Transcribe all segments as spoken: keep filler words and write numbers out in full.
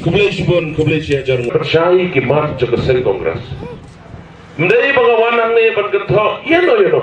Khublei shibun, khublei shihajar. Pyrshah ki mat jong ka seng Congress. Ym dei ba nga wan hangne ban kynthoh ïano ïano.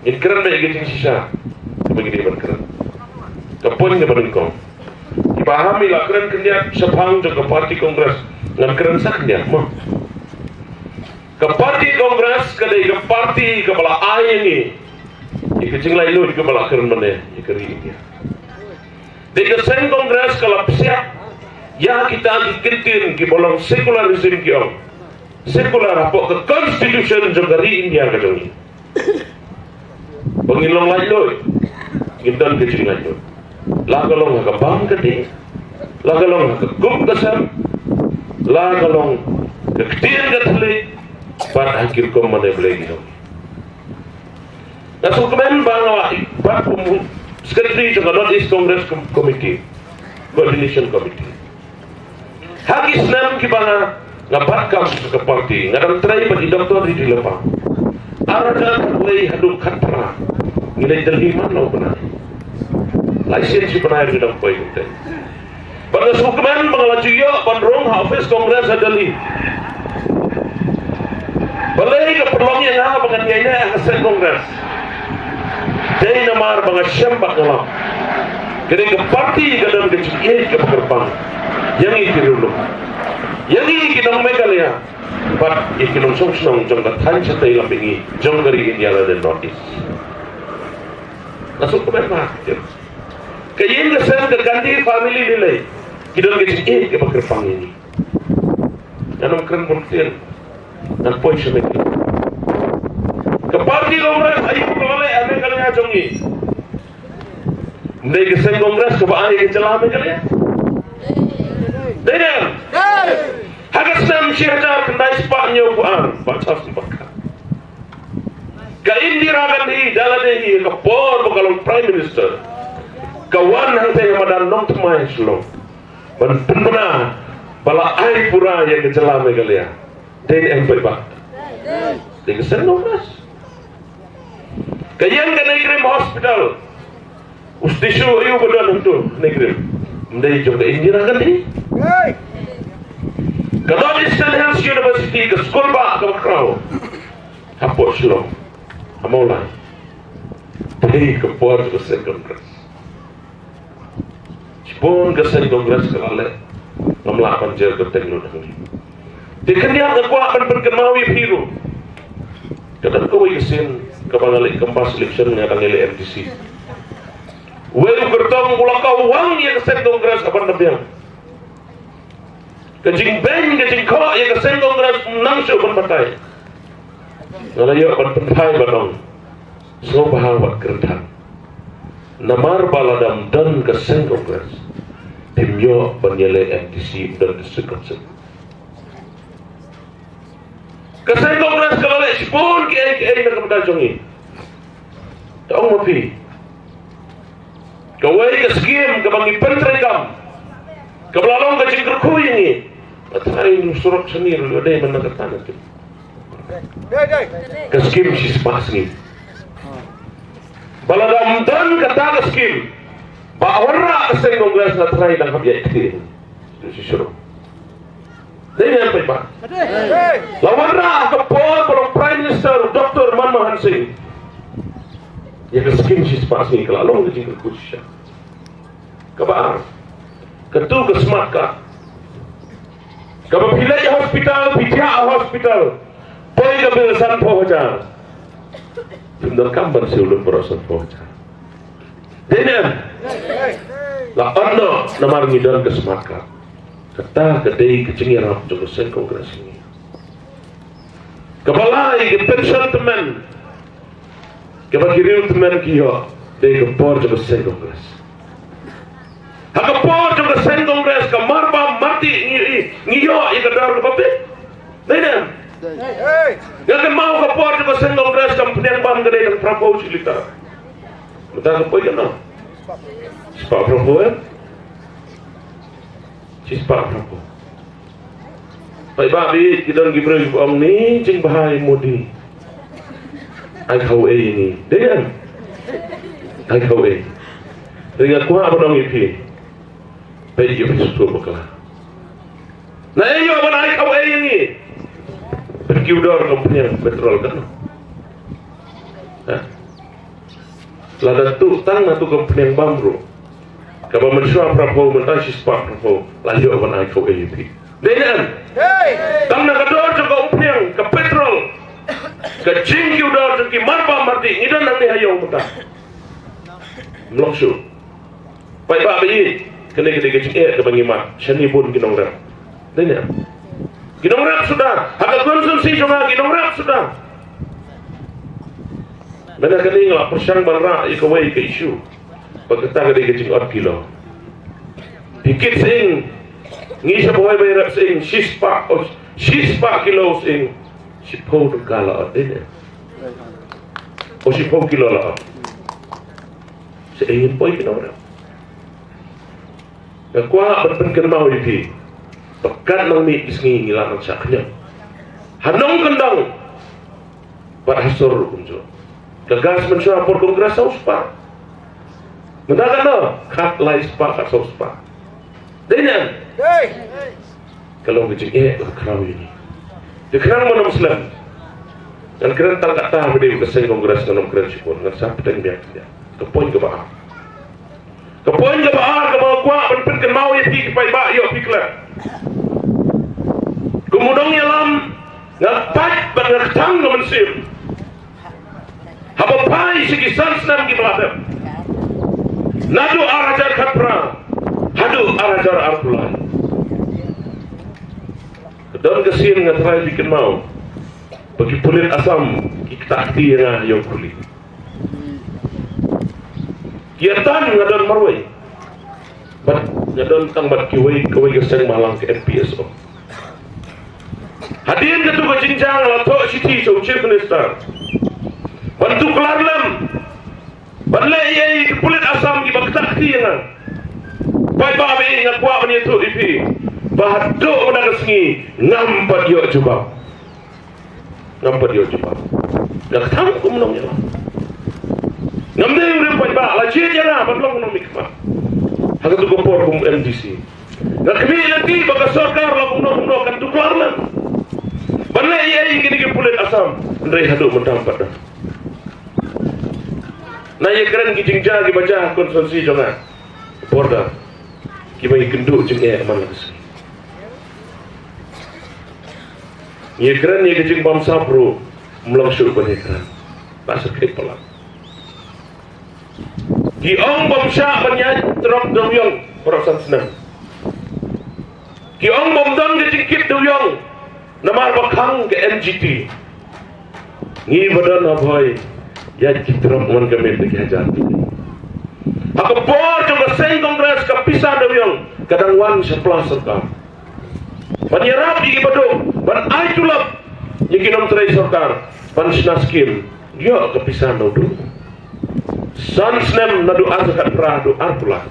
Ngin kren beit ïa ka jingshisha kaba ngi dei ban kren. Ka point kaba nyngkong, kiba ha mi la kren khyndiat shaphang jong ka party Congress, ngan kren sa khyndiat mo. Ka party Congress ka dei ka party kaba la ai ïa ngi ïa ka jinglaitluid kaba la kren mynne ïa ka ri India. Dei ka seng Congress ka la psiah ïa kita ki kyntien kiba long secularism, ki ong secular hapoh ka constitution jong ka ri India ka jong ngi. Ba ngin long laitluid, ngin don ka jinglaitluid. La ka long ha ka bam ka dih, la ka long ha ka kup ka sem, la ka long ka ktien ka thylliej, bad ha ki rukom mane blei ki long. Nga sngewkmen ba nga, bad kum secretary jong ka North East Congress Com-, Committee, Coordination Committee. Ha ki snem kiba nga, nga bat kam ka party, nga dang trei bad i Doktor Riti Lyngba. Ar hajar khatwei haduh khatphra, ngi leit Delhi man la u bnai. Lai sien shi bnai ngi dang poi kumta. Bad nga sngewkmen ba nga la ju ïoh ban rung ha office Congress ha Delhi. Balei ka pynlong ïa nga ba ngan ïaineh ha ka seng Congress? Dei namar ba nga shem bad nga lam. Kane ka party ka don ka jingïeit kaba kyrpang ïa ngi ki riewlum, ïa ngi ki nong Meghalaya, bad ïa ki nongshong shnong jong ka thaiñ shatei lam mihngi jong ka ri India lane North East. Nga sngewkmen ba ka ïing ka sem ka Gandhi family lei lei ki don ka jingïeit kaba kyrpang ïa ngi. Ngan ym kren bun ktien, ngan poi sha Meghalaya. Ka party Congress aïu ka la leh ha Meghalaya jong ngi? Ym dei ka seng Congress kaba ai ka jylla Meghalaya? Dei ne em? Ha ka snem shi hajar khyndai spah hynñiew phew ar, bad sa snem bad ka, ka Indira Gandhi da lade hi, ka por ba ka long Prime Minister, ka wan hangtei ha madan Nongthymmai Shillong ban pynbna ba la ai pura ïa ka jylla Meghalaya. Dei ne em paidbah? Dei ka seng Congress. Ka ïeng ka NEIGRIHMS Hospital, u station aïu ba don hangto, NEIGRIHMS? Ym dei jong ka Indira Gandhi? Ka North Eastern Hills University, ka skul bah kaba khraw hapoh Shillong, ha Mawlai. Dei ka por jong ka seng Congress. Shibun ka seng Congress ka la leh, ngam lah ban jer kyrteng lut hangne. Te khyndiat nga kwah ban pynkynmaw ïa phi ruh. Ka don kawei ka sien kaba nga leit canvass election, nga dang ïaleh MDC. Uwei u kyrtong u la kawang ïa ka seng Congress ha Bandabiang. Ka jingbeiñ ka jingkhoh ïa ka seng Congress ym nang shuh ban batai. Nga la ïoh ban pynphai ban ong, sngewbha wat kren than. Namar ba lada ym don ka seng Congress, te ym ïoh ban ïaleh MDC, ym don District Council. Ka seng Congress ka la leh shibun kiei kiei na ka bynta jong ngi. Te ong ma phi, kawei ka skim kaba ngi pyntreikam, kaba la long ka jingkyrkhu ïa ngi, ka tharai ïa u surok shane ruh dei ban nang kata na ka skim shispah sngi. Ba lada ym don kata ka skim, ba wanrah ka seng Congress, nga tharai dang hap ïaid kti. Shisha. Dei ne em paidbah? La wanrah ha ka por ba long Prime Minister u Doktor Manmohan Singh ïa ka skim shispah sngi, ka la long ka jingkyrkhu shisha. Kaba ar, katu ka smart card, kaba phi leit hospital, phi thiah ha hospital, poi ka bill sanphew hajar. Phim donkam ban siew lut baroh sanphew hajar. Dei ne em? La ot noh namar ngi don ka smart card. Kata ka dei ka jingïarap jong ka seng Congress ngi. Kaba lai, ka pension tymmen kaba ki riew tymmen ki ïoh, dei ka por jong ka seng Congress. Ha ka por jong ka seng Congress, ka marbam marti ngi, ngi ïoh ïa ka dor kaba bit. Dei ne em? Nga kynmaw ka por jong ka seng Congress, ka pynïang bam ka dei tang phra phew shi liter. Mynta ka poi katno? Shispah phra phew, em? Shispah phra phew. Paidbah, bad ki don ki briew kiba ong, ni jingbha ïa u Modi. Ai kawei ni. Dei ne em? Ai kawei. Te nga kwah ban ong ïa phi, peit ïa phi sngewthuh bakla. Na ei ïoh ban ai khaw ei ïa ngi? Peit ki u dor kam pynïang petrol kan. Ha? Lada tuh tang na tu kam pynïang bam ruh. Kaba mynshuwa phraphew, mynta shispah phraphew, la ïoh ban ai khaw ei ïa phi. Dei ne em? Tang na ka dor jong ka umphniang, ka petrol, ka jingkiew dor jong ki marbam mardih, ngi don hangne ha ïew mynta. Ym long shuh. Paidbah ba ïeit, kane ka dei ka jingeh kaba ngi mad shane bun ki nongrep. Dei ne em? Ki nongrep suda, ha ka constituency jong nga ki nongrep suda. Mynta kane nga la pyrshang ban rah ïa kawei ka issue. Ba kata ka dei ka jingot kilo. Phi kit sying, ngi sha Bhoi ba ïarap sying, shispah, oh, shispah kilo sying, shiphew tyngka la ot, dei ne? Oh, shiphew kilo la ot. Sying ngin poi ki nongrep. Nga kwah ban pynkynmaw ïa phi. Ba katba nang mih ki sngi ngi lah ban shah khñiot. Ha nongkyndong bad ha sor ruh kumjuh. Ka gas mynshuwa por Congress saw spah. Mynta katno? Khatlai spah, khatsaw spah. Dei ne em? Ka long ka jingeh kaba khraw ïa ngi. Te khnang ban ym slem, ngan kren tang katta ba dei ka seng Congress, ngan ym kren shibun, ngan sa pynbeit biang. Ka point kaba ar. Ka point kaba ar kaba nga kwah ban pynkynmaw ïa phi ki paidbah, ïoh phi klet. Kum u nongïalam, nga pait bad nga kthang ka mynsiem. Haba phai sha ki san snem kiba la dep, naduh ar hajar khatphra haduh ar hajar arphew lai, ka don ka sien nga tharai phi kynmaw ba ki pulit Assam ki ktah kti ïa nga, ïa u Khuli. Ki ïatan nga don marwei. Bad nga don tang bad kiwei, kawei ka seng bhalang ka M P S O. Hadien katu ka jingjia nga la thoh shithi sha u Chief Minister ban tuklar lem, ban leh ei ei ïa ki pulit Assam kiba ktah kti ïa nga. Paidbah ba ïeit, nga kwah ban ïathuh ïa phi ba haduh mynta ka sngi ngam pat ïoh jubab. Ngam pat ïoh jubab. Nga kthang kum u nongïalam. Ngam dei u riewpaidbah, la jied ïa nga ban long u nongmihkhmat ha katu ka por kum M D C. Nga khmih lynti ba ka sorkar la kumno kumno kan tuklar lem ban leh ei ei ïa kine ki pulit Assam. Hynrei haduh mynta ngam pat don. Nga ïakren ki jingjia kiba jia ha constituency jong nga, border, kiba ngi kynduh jingeh man la ka sngi. Ngi ïakren ïa ka jingbamsap ruh, ym long shuh ban ïakren. Ba sa khreh palat. Ki ong bym shah ban ïaid trok dewiong baroh san snem. Ki ong bym don ka jingkit dewiong namar ba khang ka N G T. Ngi ba don ha Bhoi ïaid ki trok man ka miet da ki hajar tylli. Ha ka por jong ka seng Congress ka pisa dewiong ka dang wan sha pla sorkar. Ban ïarap ïa ki baduk, ban ai tulop ïa ki nongtrei sorkar, ban shna skim, ïoh ka pisa na u dewiong. San snem naduh ar hajar khatphra haduh arphew lai,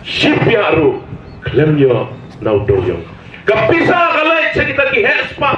shiphiah ruh khlem ïoh na u dewiong. Ka pisa ka leit sha kita ki heh spah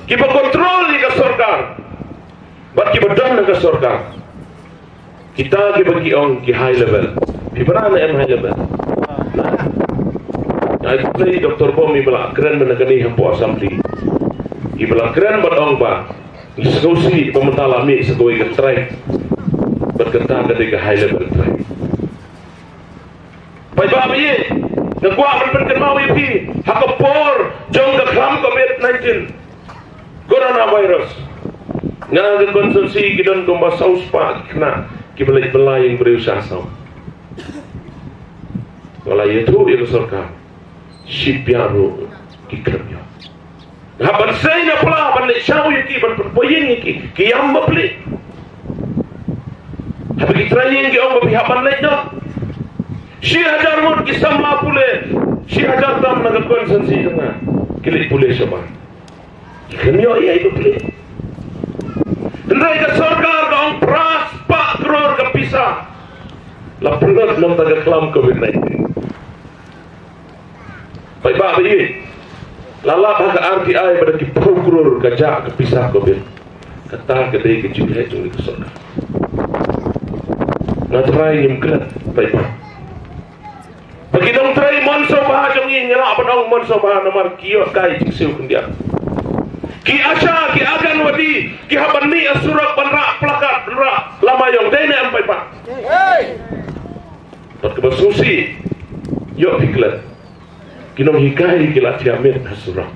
kiba control ïa ka sorkar bad kiba don ha ka sorkar. Kita kiba ki ong ki high level. Phi para ne em high level? Nah. Ai phi Doktor Bom, iba la kren mynta kane hapoh assembly, iba la kren bad ong ba ngi sngewsih ba mynta la mih sa kawei ka tribe bad kata ka dei ka high level tribe. Paidbah ba ïeit, nga kwah ban pynkynmaw ïa phi, ha ka por jong ka khlam covid nineteen, coronavirus, nga, ka constituency ki don kumba saw spah ki khynnah kiba leit bylla ïing briew sha Assam. Nga la ïathuh ïa ka sorkar, shiphiah ruh ki khlem ïoh. Hap ban sei na pla ban leit shaw ïa ki, ban pynpoi ïing ïa ki, ki ïam bapli. Haba ki trai ïing ki ong ba phi hap ban leit noh. Shi hajar ngut ki samla pule, shi hajar tam na ka constituency jong nga, ki leit pule shabar. Ki khlem ïoh ei ei bapli. Hynrei ka sorkar ka ong phra spah klur ka pisa la pynlut na ka khlam covid nineteen. Paidbah ba ïeit, la lap ha ka R T I ba da ki phew klur ka jah ka pisa covid. Kata ka dei ka jingleh jong ka sorkar. Nga trai ngim klet, paidbah. Ba ki nongtrei mon sngewbha jong ngi, ngi lah ban ong mon sngewbha namar ki ïoh kai jingsiew khyndiat. Ki ASHA, ki Anganwadi, ki hap ban mih ha surok ban rah plakat, ban rah lama ïong, dei ne em paidbah? Bad kaba sngewsih, ïoh phi klet, ki nonghikai ki la thiah miet ha surok.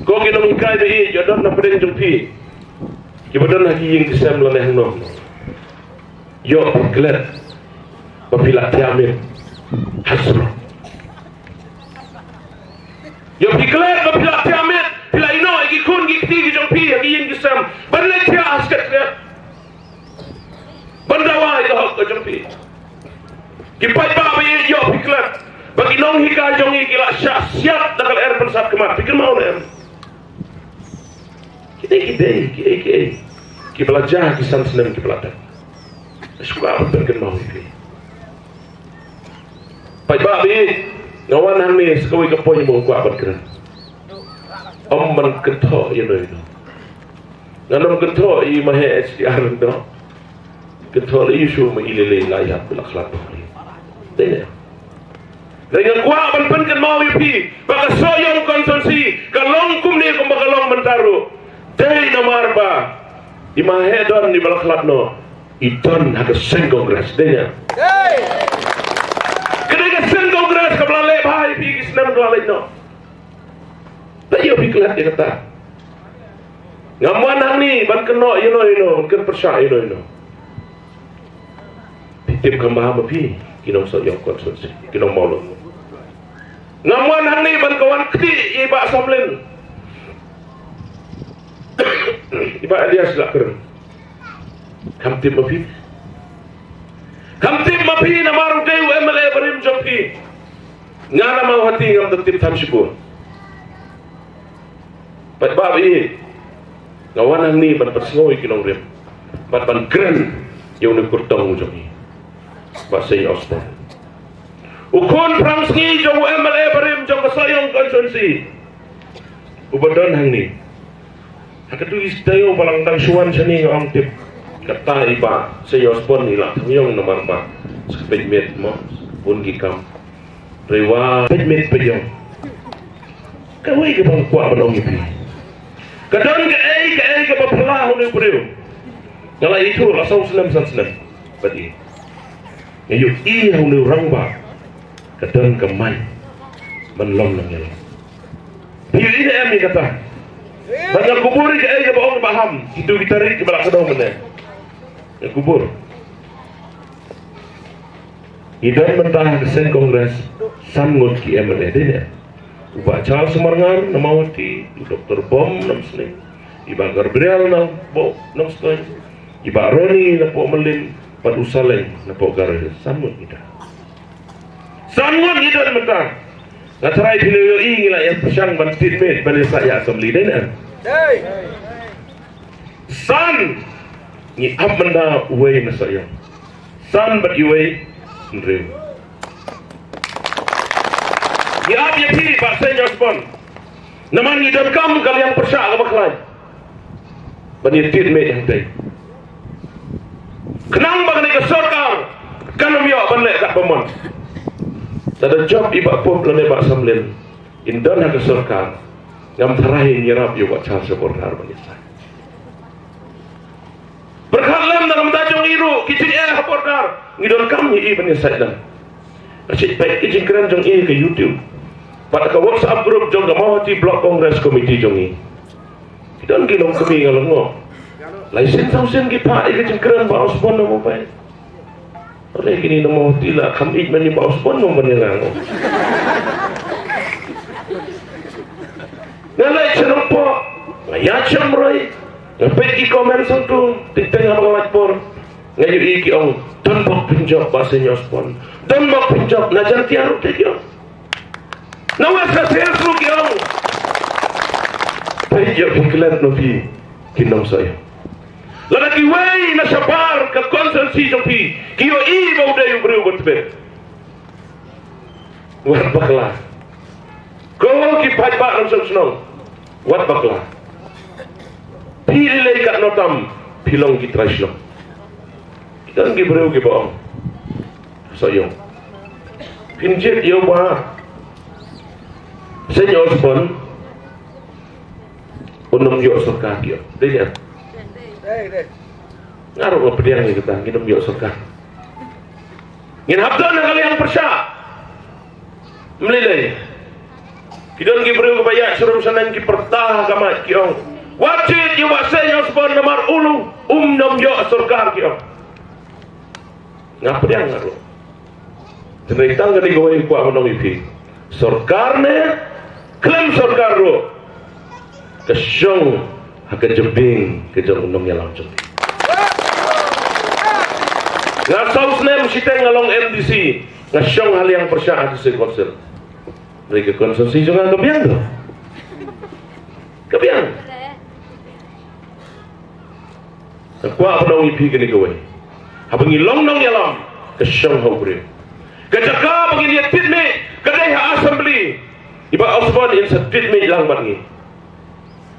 Ko ki nonghikai ba ïeit, ïoh don na pdeng jong phi kiba don ha ki ïing ki sem lane hangno. Ïoh phi klet ba phi la thiah miet ha surok. Ïoh phi klet ba phi la thiah miet, phi la ïehnoh ïa ki khun ki kti ki jong phi ha ki ïing ki sem ban leit thiah ha skhet skhet ban dawa ïa ka hok ka jong phi. Ki paidbah ba ïeit, ïoh phi klet ba ki nonghikai jong ngi ki la shah siat da ka lyer pynsat khmat, phi kynmaw ne em? Ki dei, ki dei, ki dei, ki dei kiba la jia ki san snem kiba la dep. Shu kwah ban pynkynmaw ïa phi. Paidbah ba ïeit, nga wan hangne sa kawei ka point ba nga kwah ban kren. Ym ban kynthoh ïano ïano. Ngan ym kynthoh ïa i Mahe H D R no. Kynthoh la ïa u shuh ma i lei lei la ïap la khlad ba khlad. Dei ne? Dei, nga kwah ban pynkynmaw ïa phi ba ka Sohiong constituency ka long kumne kumba ka long mynta ruh. Dei namar ba i Mahe don, i ba la khlad noh, i don ha ka seng Congress, dei ne? Ka dei ka seng Congress kaba la leh bha ïa phi ki snem ba la leit noh. Te ïoh phi klet ïa kata. Ngam wan hangne ban kynnoh ïano ïano, ban kynpyrshah ïano ïano. Phi tip kham bha ma phi ki nong Sohiong constituency, ki nong Mawlong. Ngam wan hangne ban ka wan kti ïa i Bah Samlin. I Bah Elias la kren. Kham tip ma phi. Kham tip ma phi namar u dei u MLA barim jong phi. Nga na Mawhati ngam da tip than shibun. Paidbah ba ïeit, nga wan hangne ban pynsngew ïa ki nongrim bad ban kren ïa une u kyrtong u jong ngi, Bah Seiñ Osborn. U khun phrang sngi jong u MLA barim jong ka Sohiong constituency uba don hangne. Ha katu i step ba la dang shu wan shane nga ong tip kata i Bah Seiñ Osborn i la thang ïong namar ba sa peit miet mo, bun ki kam. Rewa peit miet peit ïong. Kawei kaba nga kwah ban ong ïa phi. Ka don kaei kaei kaba phylla ha une u briew. Nga la ithuh la saw snem san snem bad i. Nga ïohi ha une u rangbah ka don ka main ban long nongïalam. Phi ïohi ne em ïa kata? Bad nga kubur ïa kaei kaba ong Bah Ham, kitu ki tarik kiba la kdew mynne. Nga kubur. Ngi don mynta ha ka seng Congress san ngut ki MLA, dei ne? U Bah Charles Marngar na Mawhati, u Doktor Bom na Umsning, i Bah Gabriel na Bo-, Nongstoiñ, i Bah Ronnie na Pohmyllim, bad u Saleng na Pohgaro Hills, san ngut ngi don. San ngut ngi don mynta. Nga tharai phi la ïohi ngi la ïa pyrshang ban tied miet ban ïa sah ïa assembly, dei ne? San. Ngi ap mynta uwei na Sohiong. San bad iwei hynriew. Ngi ap ïa phi Bah Seiñ Osborn. Namar ngi donkam ka liang pyrshah kaba khlaiñ ban ïa tied miet hangtei. Khnang ba kane ka sorkar kan ym ïoh ban leh katba mon. Lada jop i Bah Pop lane Bah Samlin in don ha ka sorkar, ngam tharai in ïarap ïa u Bah Charles Border ban ïasaid. Pyrkhat lem na ka bynta jong i ruh, ki jingeh ha Border ngi donkam ïa i ban ïasaid lem. Nga shu peit ki jingkren jong i ha ka YouTube bad ka WhatsApp group jong ka Mawhati Block Congress Committee jong i. Ki don ki longkmie, nga la ngop. Lai sien saw sien ki phah ïa ka jingkren Bah Osborn na mobile. Ole kine na Mawhati la kham ïeit mane Bah Osborn mo ban ïa nga. Nga leit sha Nongpoh, nga ïaid sha Umroi, nga peit ki comment sngewthuh, teng teng haba nga lait por nga ïohi ki ong, don bok pynjop Bah Seiñ Osborn, don bok pynjop. Na Jaintia ruh te ki ong. Na West Khasi Hills ruh ki ong. Peit ïa phi klet noh phi ki nongsoh ïa. Lada kiwei na shabar ka constituency jong phi ki ïohi ba u dei u briew uba tbit, wat bakla. Ko ki paidbah nongshong shnong, wat bakla. Phi lei lei katno tam phi long ki trai shnong. Don ki briew kiba ong, Sohiong, phin jied ïa u Bah Seng Osborn, un ym ïoh sorkar, ki ong. Dei ne em? Nga ruh nga pdiang ïa kata, ngin ym ïoh sorkar. Ngin hap don ha ka liang pyrshah. Ym lei lei. Ki don ki briew kiba ïaid sharum shaneng, ki pyrta ha ka mic, ki ong, wat jied ïa u Bah Seng Osborn namar u, um nym ïoh sorkar, ki ong. Nga pdiang nga ruh. Hynrei tang kane kawei nga kwah ban ong ïa phi. Sorkar ne khlem sorkar ruh, ka shong ha ka jabieng ka jong u nongïalam jong phi. Nga saw snem shiteng nga long M D C, nga shong ha liang pyrshah ha District Council. Hynrei ka constituency jong nga ka biang, to. Ka biang. Nga kwah ban ong ïa phi kane kawei. Haba ngi long nongïalam, ka shong ha u briew. Ka jaka ba ngin ïa tied miej ka dei ha Assembly. I Bah Osborn in sa tied miej lang bad ngi.